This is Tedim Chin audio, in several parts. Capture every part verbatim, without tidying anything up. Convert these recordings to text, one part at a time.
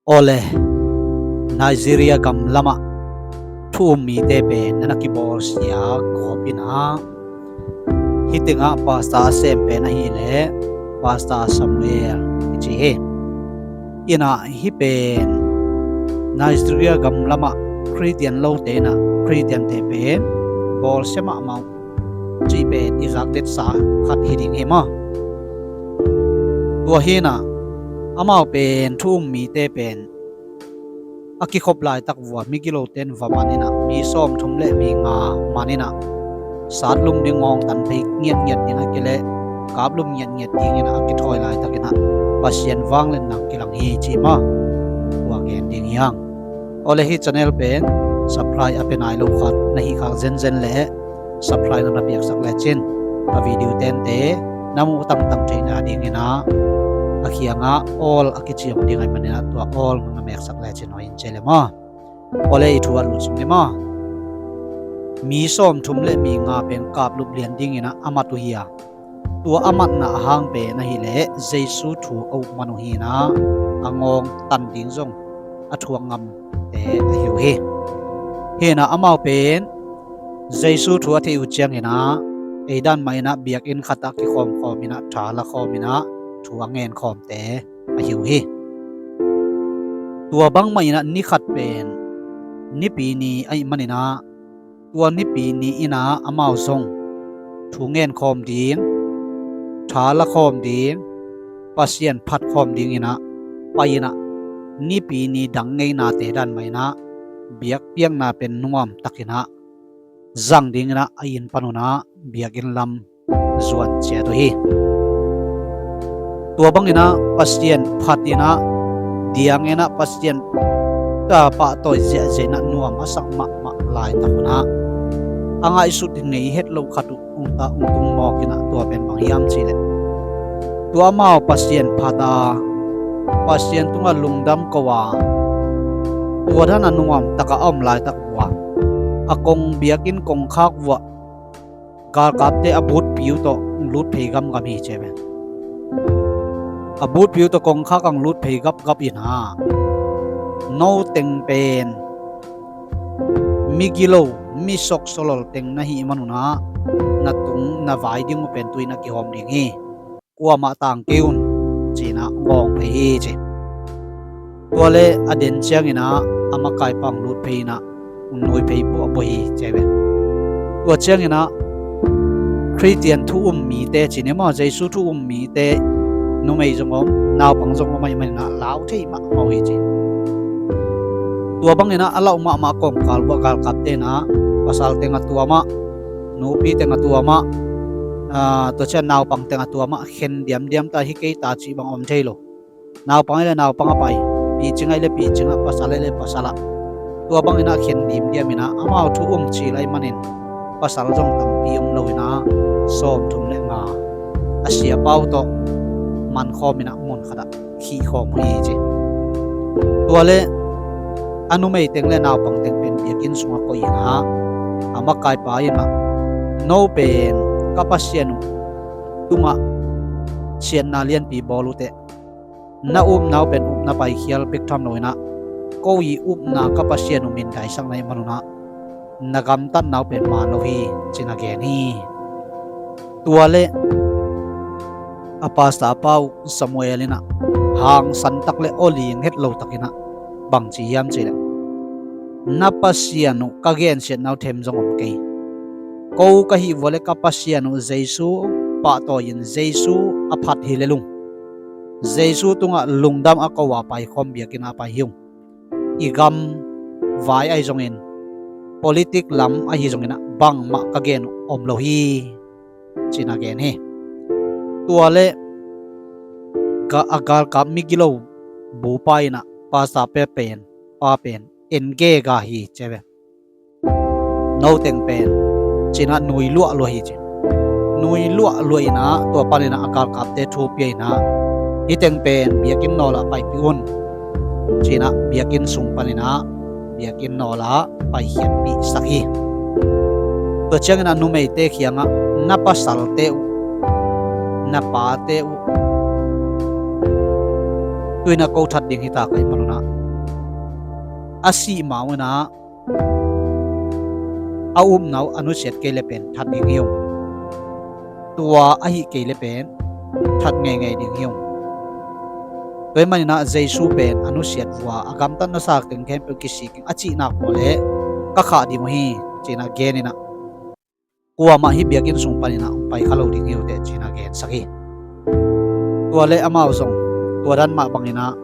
Awle, Nigeria gam lamah thu um mite pen na na kibawlsia gawp inah, hih tengah pastor a sem pen ahileh Pastor Samuel kici hi. Inah hih pen Nigeria gam lamah Khristian lote inah Khristiante pen bawlsia mahmah uh cih pen i zak detsa khat hi ding hi maw. Tua hi inah amau pen thu um mite pen a kikhop laitak vua migilote in va man inah mi sawmthum le mi nga man inah satlum ding ngawngtan phei ngiatngiat ding a kileh kaplum ngiatngiat ding inah a kithawi laitak inah Pasian vangliatna kilang hi ci maw. Tua gen ding hi hang. Awle, hih channel pen subscribe a pia nai lo khat na hih khak zenzen le subscribe na na piaksak lecin ka video tente na muh tangtang theihna ding inah a kiangah all a kici om ding ahih man inah tua all na na meksak lecin hoih in ci le maw. Awle, i thu a lut sung le maw. Mi sawmthum le mi nga pen kaplup lian ding inah a mat uh hi a, tua a matna a hang pen ahileh Jesu thu a up man uh hi inah a ngawngtan ding zong a thuak ngamte ahi uh hi. Hi inah amau pen Jesu thu a theih uh ciang inah ei dan mah inah biakinn khatah kikhawmkhawm inah tha la khawm inah thu a ngen khawmte ahi uh hi. Tua bangmah inah ni khat pen Nipi ni ahih man inah tua Nipi ni inah amau zong thu ngen khawm ding, tha la khawm ding, Pasian phat khawm ding inah pai inah Nipi ni dang ngeinate dan mah inah biakpiakna pen nuamtak inah zang ding inah a inn pan un ah biakinn lam zuan ciat uh hi. Tua bang inah Pasian phat inah diang inah Pasian ta pahtawi ziahziah inah nuam a sak mahmah laitak un ah a ngaihsut ngei het loh khat uh ung ta ung tung mawk inah tua pen bang hiam cih leh tua amau Pasian phat a Pasian tungah lungdam ko a tua dan a nuamtak a om laitak uh a a kong biakinn kongkhak uh ah galkapte a butpi uh tawh lut phei gamgam hi ci ve. A butpi uh tawh kongkhak ang lut phei gapgap inah no teng pen migilo mi soksolol teng na hih man un ah na tung na vai ding uh pen tu in a kihawm ding hi. Kuamah tang kei un ci inah ngawng phei hi ci. Tua le a den ciang inah a makaipa ang lut phei inah nui phei buahbuah hi ci ve. Tua ciang inah Khristian thu um mite ci ni maw, Jesu thu um mite numei zong om naupang zong om ahih man inah lau thei mahmah uh hi ci. Tua bang inah a lauh mahmah kawmkal uh ah galkapte inah pasal teng a tuam ah nupi teng a tuam ah tua ciang naupang teng a tuam ah khen diamdiam ta hi kei ta cih bang om thei lo. Naupang ahih leh naupang a pai, picing ahih leh picing ah, pasal ahih leh pasal ah. Tua bang inah khen dimdiam inah amau thu um cil ahih manin pasal zong tampi om lo inah sawmthum le nga a siapa uh tawh mankhawm inah mun khat ah khihkhawm uh hi ci. Tua le a numei teng le naupang teng pen biakinn sungah koih inah a makaipa inah no pen ka Pasian uh tungah siatna lianpi bawl uh teh na upna uh pen upna paikhial bek tham lo inah ko i upna ka Pasian uh mindaisakna ahih man un ah na gamtatna uh pen man lo hi ci-in a gen hi. Tua le a pastor pa uh Samuel inah hangsan tak le awling het lo tak inah bang ci hiam cih leh na Pasian uh ka gensiatna uh them zong om kei. Ko ka hih vua le ka Pasian uh Jesu pahtawi in Jesu a phat hi lel ung. Jesu tungah lungdam a ko a paikhawm biakinn ah a pai hi ung. I gam vai ahi zongin politik lam ahi zongin ah bangmah ka gen uh om lo hi ci-in a gen hi. Tua le a galkap migilo bupa inah pastor pa pen pa pen en gega hi ci ve. No teng pen ci-in ah nui luahluah hi ci. Nui luahluah inah tua pan inah a galkapte thu pia inah hih teng pen biakinn nawl ah paipih un ci-in ah biakinn sung pan inah biakinn nawl ah paikhiatpihsak hi. Tua ciang inah numeite kiangah na pasalte uh na pate uh tu inah ko that ding hi ta ka hih man un ah a sih ma-un ah a upna uh a nusiat kei le pen that ding hi ung. Tua ahi kei le pen that ngeingei ding hi ung. Tua ahih manin ah Jesu pen a nusiat uh a, a gamtat nasa teng khempeuh kisik ing a cih nak uh leh ka khah ding uh hi, ci-in ah gen in ah, kuamah hih biakinn sung panin ah hong pai kha lo ding hi uh teh, ci-in ah gensak hi. Tua leh amau zong tua dan mah bangin ah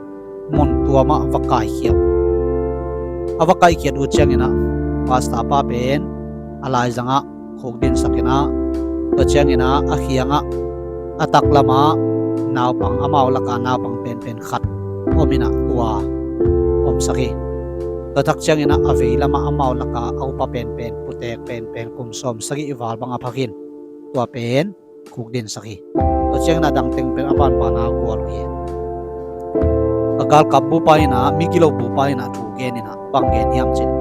mun tuam ah va kaikhia uh. A va kaikhiat uh ciangin ah pastor pa pen a laizang ah khukdinsak in ah, tua ciangin ah a kiangah a taklam ah naupang, amau laka naupang penpen khat om in ah tua omsak hi. Tua tak ciangin ah a veilam ah amau laka a upa penpen, putek penpen, kum sawm sagih val bang a phak in, tua pen khukdinsak hi. Tua ciangin ah dangteng pen a banban a gual uh hi. A galkap bupa in ah, migilo bupa in ah thu gen in ah bang gen hiam cih leh,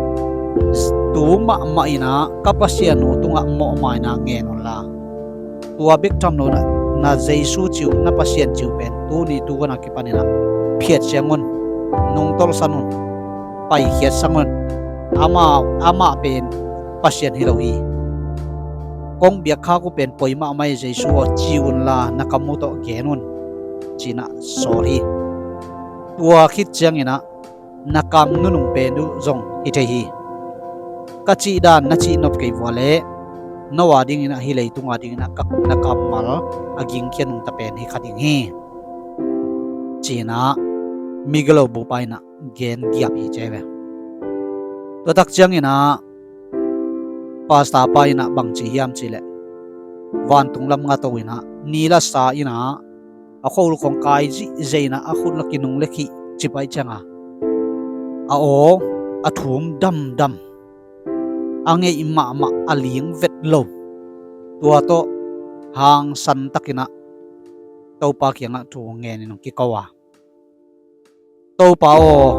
tu mahmah in ah ka Pasian uh tungah mawhmaina ngen unla, tua bek tham lo in ah na Jesu ci uh, na Pasian ci uh pen tuni tu hun a kipan in ah phiat siang un, nungtolh san un, paikhiatsak un. Amah, amah pen Pasian hi lo hi. Kong biakkhak uh pen poi mahmah hi, Jesu aw, ci unla na kam uh tawh gen un, ci-in ah sawl hi. Tua khit ciangin ah na kam nunung pen uh zong hi thei hi. Ka cih dan na cih nop kei uh a leh no a dingin ah, hih leitung a dingin ah ka, na kammal a gingkhia nungta pen hi kha ding hi, ci-in ah migilo bupa in ah gen giap hi ci hi ve. Tua tak ciangin ah pastor pa in ah bang ci hiam cih leh, vantung lam nga to in ah, ni la sa in ah, a khua-ul khong kai zihziah in ah, a khut la kinung le khih cip ahih ciang a, a aw a thum damdam, a ngeih mahmah a ling vet lo, tua tawh hangsan takin ah Topa kiangah thu ngen in hong kiko a, Topa aw,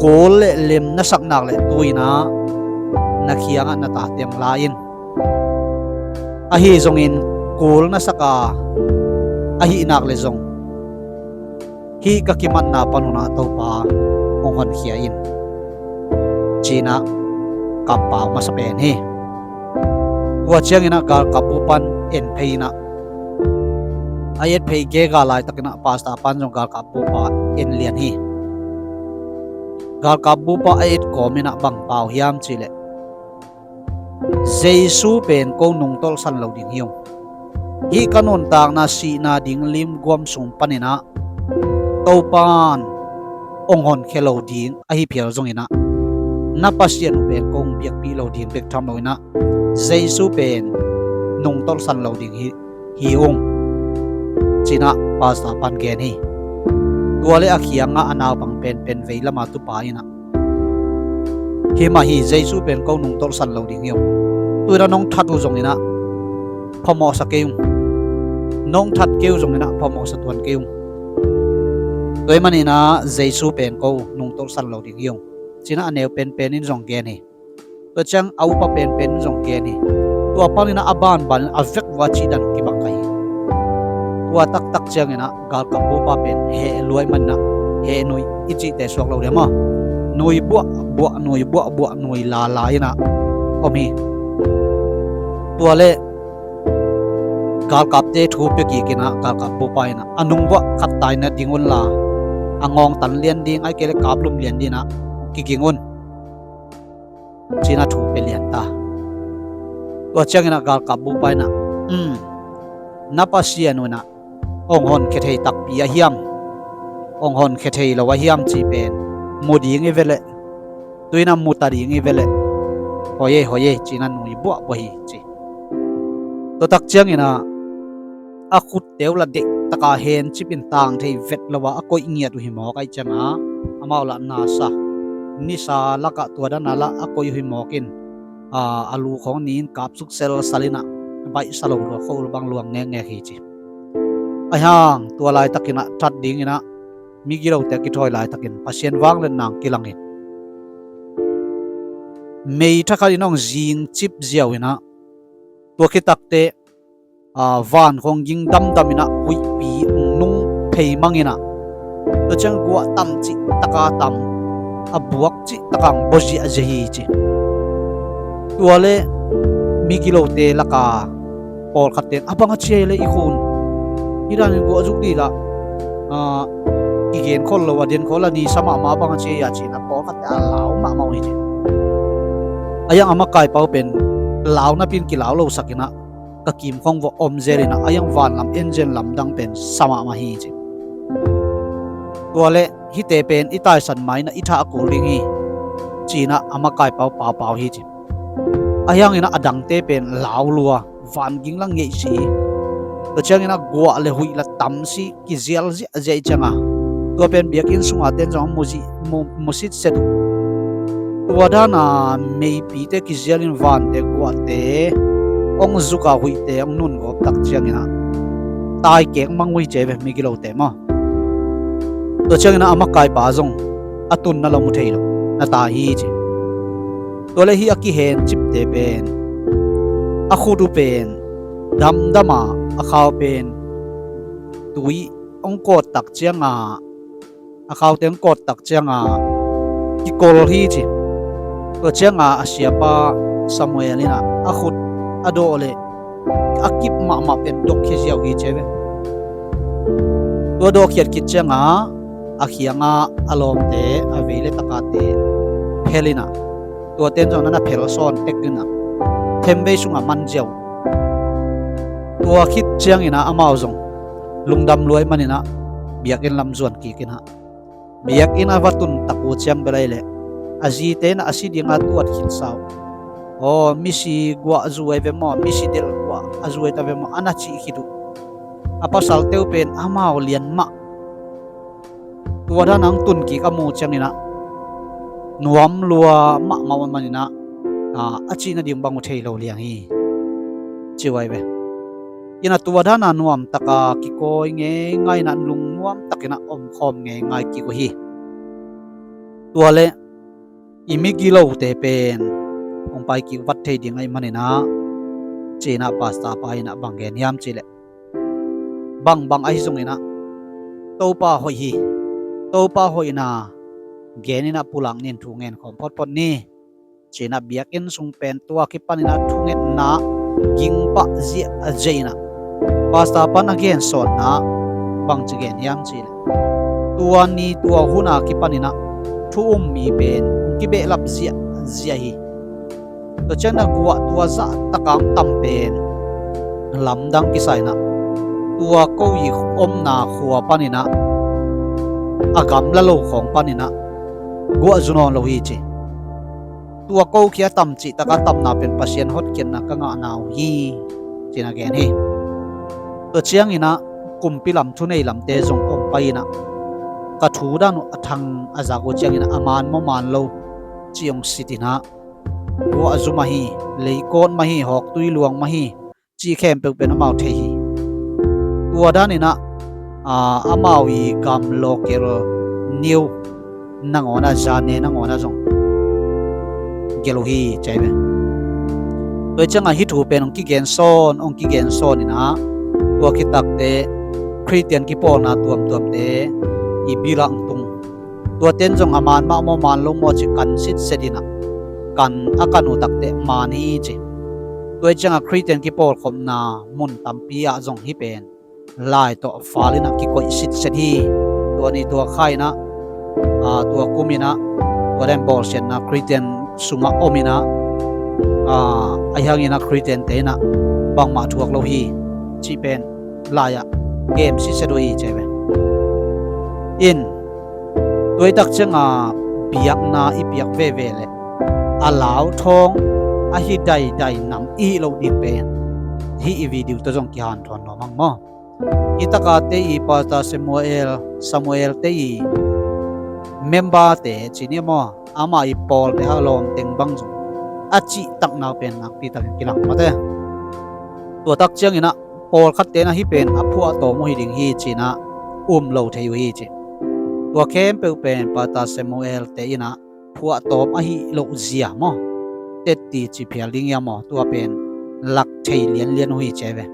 kul le lem na sak nak leh tu-in ah na kiangah na tate hong la in. Ahi zongin kul na sak a, ahih nak leh zong hih ka kimatna panun ah Topa hong honkhia in, ci-in ah kampau masa pen hi. Tua ciangin ah galkap bupa'n en phei in ah, a et phei gega laitakin ah pastor pa'n zong galkap bupa en lian hi. Galkap bupa a et kawmin ah bang pau hiam cih leh, Jesu pen ko nungtolh san lo ding hi ung. Hih ka nuntakna sihna ding limguam sung panin ah Topa'n hong honkhia lo ding ahi phial zongin ah, na Pasian uh pen ko hong biakpih lo ding bek tham lo in ah, Jesu pen nungtolh san lo ding hi, hi ung, ci-in ah pastor pa'n gen hi. Tua leh a kiangah a naupang penpen veilam a tupa in ah, hi mah hi, Jesu pen ko nungtolh san lo ding hi ung. Tu-in ah nong that uh zongin ah phamawhsa kei ung. Nong that kei uh zongin ah phamawhsa tuan kei ung. Tua ahih manin ah Jesu pen ko nungtolh san lo ding hi ung, ci-in ah a neu penpen in zong gen hi. Tua ciang a upa penpen in zong gen hi. Tua panin ah a banban in a vek uh a cih dan kibang kha hi. Tua taktak ciangin ah galkap bupa pen heh lua ahih manin ah, heh nui i cihte suak lo diam maw, nui buahbuah, nui buahbuah, nui lala in ah om hi. Tua leh galkapte thu pia kik in ah, galkap bupa in ah, a nungbuah khat tai na ding unla, a ngawngtan lian ding, ahih kei leh kaplum lian dingin ah kiging un, ci-in ah thu pia lian ta. Tua ciangin ah galkap bupa in ah, um, na Pasian un ah hong honkhia thei takpi a hiam, hong honkhia thei lo a hiam cih pen mu ding hi ve leh, tu-in ah mu ta ding hi ve leh, hoi e, hoi e, ci-in ah nui buahbuah hi, ci. Tua tak ciangin ah a khutte uh la deihtak a hencip in tang thei vet lo a, a koih ngiat uh hi mawk ahih ciang a, amau lah nasa, nisa lakah tua dan a lah a koih uh hi mawk in, a, a lu khong ni in kapsuk selsal in ah, baihsa lo lua, khua-ul bang luang ngekngek hi ci. Ahih hang tua laitakin ah that dingin ah migilote a kithawi laitakin Pasian vangliatna hong kilang in, mei thakhat in hong zingcip ziau in ah, tua khit takteh, a, van khong ging damdam in ah, huihpi hong nung phei mang in ah, tua ciang guah tam cihtak a tam, a buak cih takang bawziahziah hi ci. Tua le migilote laka pawlkhatte in a bang a ci a hi le i khun hi danin guah zuk dih lah, ah, i gen khol lo a den khol a ni sa mahmah a bang a ci a hi a ci-in a pawlkhatte a lau mahmah uh hi ci. A hiang a makaipau pen lau napi-in kilau lo sakin ah ka kim khong vawh om zel in ah a hiang vanlam angel lamdang pen sa mahmah hi ci. Tua le hihte pen i taisan ma-in ah i thah kul ding hi ci-in ah a makaipau paupau hi ci. A hiangin ah a dangte pen lau lua, van ging lah ngeihsi hi. Tua ciangin ah guah le huih lah tamsi kizial ziahziah hi cianga tua pen biakinn sunga ten zong mu, mu sitset uh. Tua dana meipite kizialin vante guahte hong zuka huihte hong nun gawp tak ciangin ah taikek mang uh hi ci ve migilote maw. Tua ciangin ah a makaipa zong a tunna lo mu thei lo na tai hi ci. Tua le hih a kihen cipte pen a khut uh pen damdama a khau pen tui hong kawt tak cianga a khaute hong kawt tak cianga kikol hi ci. Tua cianga a siapa Samuel in ah a khut a dawh le a kip mahmah pen dok khia ziau hi ci ve. Tua dawhkhiat khit cianga a khianga a lawmte a vei le takate phel in ah tua ten zong na na phel sawn tek in ah themvei sungah man ziau. Tua khit ciangin ah amau zong lungdam luai manin ah biakinn lam zuan kik in ah biakinn a va tun tak uh ciang bel ahih leh a zite in ah a si dinga tuat khitsa uh. Aw, misi guah zu ahi ve maw, misi delh guah a zu ahi ta ve maw, a na cih khit uh. A pasalte uh pen amau lian mah. Tua dan hong tun kik a mu ciangin ah nuam lua mahmah uh manin ah, ah, a cih nading bang uh thei lo liang hi ci uh ahi ve. In ah tua dana nuamtaka kikawi ngeingai in ah lungnuamtakin ah omkhawm ngeingai kik uh hi. Tua le i migilote pen hong pai kik vat thei ding ahih manin ah ci-in ah pastor pa in ah bang gen hiam cih leh bangbang ahi zongin ah Topa hoih hi. Topa hoihna genin ah pulak ni, thu ngen khawm photphot ni ci-in ah biakinn sung pen tua kipanin ah thungetna ging pah ziahziah in ah pastor pan a gensawnna bangci gen hiam cih leh tua ni tua huna kipanin ah thu um mi pen hong kibehlap ziahziah hi. Tua ciangin ah guah tua zahtaka hong tam pen lamdang kisa in ah tua ko i omna khua panin ah a gamla lo khawng panin ah guah zu nawn lo hi ci. Tua ko khia tam cihtaka tamna pen Pasian hotkhiatna ka ngahna uh hi ci-in ah gen hi. Tua ciangin ah kumpi lam thunei lamte zong hong pai in ah ka thu dan uh a thang a zak uh ciangin ah a man maw man lo ci hong sit in ah guah zu mah hi, leikawt mah hi, hawktui luang mah hi cih khempeuh pen amau thei hi. Tua danin ah, ah, amau i gam local news nangawn ah, zane nangawn ah zong gelh uh hi ci ahi ve. Tua hi ciangah hih thu pen hong kigensawn hong kigensawn in ah tua khit takteh Khristian kipawlna tuamtuamte i bill ah hong tung. Tua ten zong a man mah maw man lo maw ci kan sitset in ah kan a kan uh takteh man hi ci. Tua hi ciangah Khristian kipawlkhopna mun tampi ah zong hih pen lai tawh fal in ah kikoih sitset hi. Tua ni tua kha in ah, ah, tua kum in ah, tua dan bawlsiatna Khristian sungah om in ah, ah, ahi hangin ah Khristiante in ah bangmah thuak lo hi cih pen lai-ah kem sitset uh hi ci ahi ve. In, tua hi tak ciangah biakna i piak veve leh a lauthawng ahi daidai nam i hih loh ding pen hih i video tawh zong kihanthawn nuam hang maw. Hih takate i Pastor Samuel, Samuel te i member te ci ni maw, amah i pawlte a lawmteng bang zong a cihtakna uh pen nakpi takin kilang mate. Tua tak ciangin ah pawlkhatte in ah hih pen a phuahtawm uh hi ding hi ci-in ah um lo thei uh hi ci. Tua khempeuh pen Pastor Samuel te in ah phuahtawm ahi loh zia maw, tetti ci phial ding ia maw, tua pen lak thei lianlian uh hi ci ahi ve.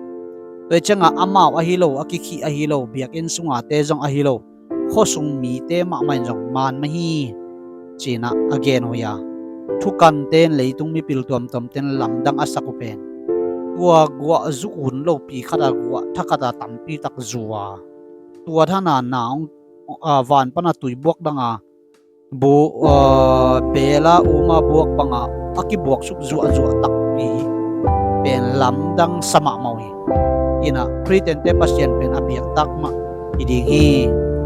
Tua hi ciangah amau ahi lo, a kikhih ahi lo, biakinn sungate zong ahi lo, khuasung mite mahmah in zong man mah hi. ci-in ah a gen uh hi a. Thukante in, leitung mipil tuamtuamte in lamdang a sak uh pen tua guah zu un lopi khat a guah thakhata tampi tak zu a, tua thanin na hong, aa, van pana tuibuak dang a bu, aa, bela uma buak banga a kibuaksuk zuahzuah takpi pen lamdang sa mahmah uh hi. Inah Khristiante Pasian pen a biaktak mah hi ding hi,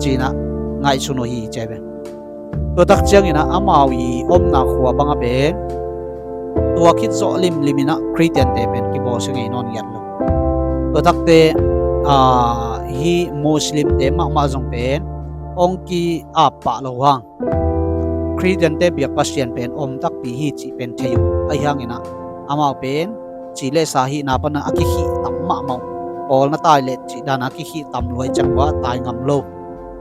ci-in ah ngaihsun uh hi, ci hi ve. Tua tak ciangin ah amau i omna khua banga pen tua khit zawh limlim inah Khristiante pen kibawlsia ngei nawn ngiat lo. Tua takte, aa, hih Muslimte mahmah zong pen hong ki-ap pah lo hang, Khristiante biak Pasian pen om takpi hi cih pen thei uh. Ahi hangin ah amau pen ci le sa hihna pana a kikhih tam mahmah uh. Paul na tai le cih dana a kikhih tam lua hi ciang uh a tai ngam lo.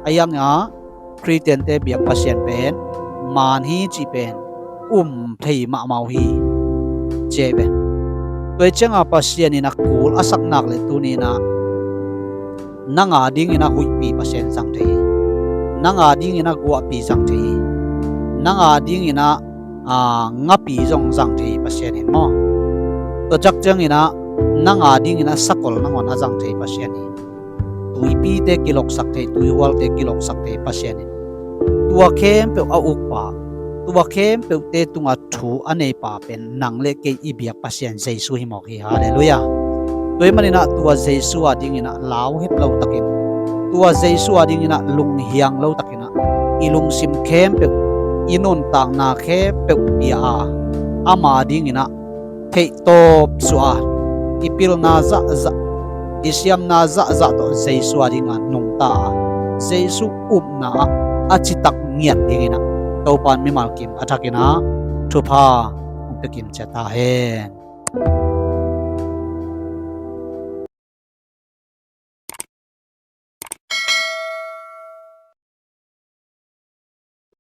Ahi hangin ah Khristiante biak Pasian pen man hi cih pen um thei mahmah uh hi, ci hi ve. Tua hi cianga Pasian in a kul a sak nak le tuni inah nang a dingin ah huihpi Pasian zang thei hi. Nang a dingin ah guahpi zang thei hi. Nang a dingin ah, aa, ngapi zong zang thei hi Pasian in maw. Tua tak ciangin ah nang a dingin ah sakol nangawn a zang thei hi Pasian hi. Tuipite kiloksak thei, tuihualte kiloksak thei Pasian in. Tua khempeuh a ukpa, tua khempeuhte tunga thu a neipa pen nang le kei i biak Pasian Jesu hi mawk hi. Halleluiah. Tua ahih manin ah tua Jesu a dingin ah lau het lo takin, tua Jesu a dingin ah lunghiang lo takin ah i lungsim khempeuh, i nuntakna khempeuh pia a, ama dingin ah theihtawp suah a, i pilna zahzah, i siamna zahzah tawh Jesu a dingin ah nungta a, Jesu upna ah a citak ngiat dingin ah Topa in mimal kim a thakin ah thupha hong pia kim cia ta hen.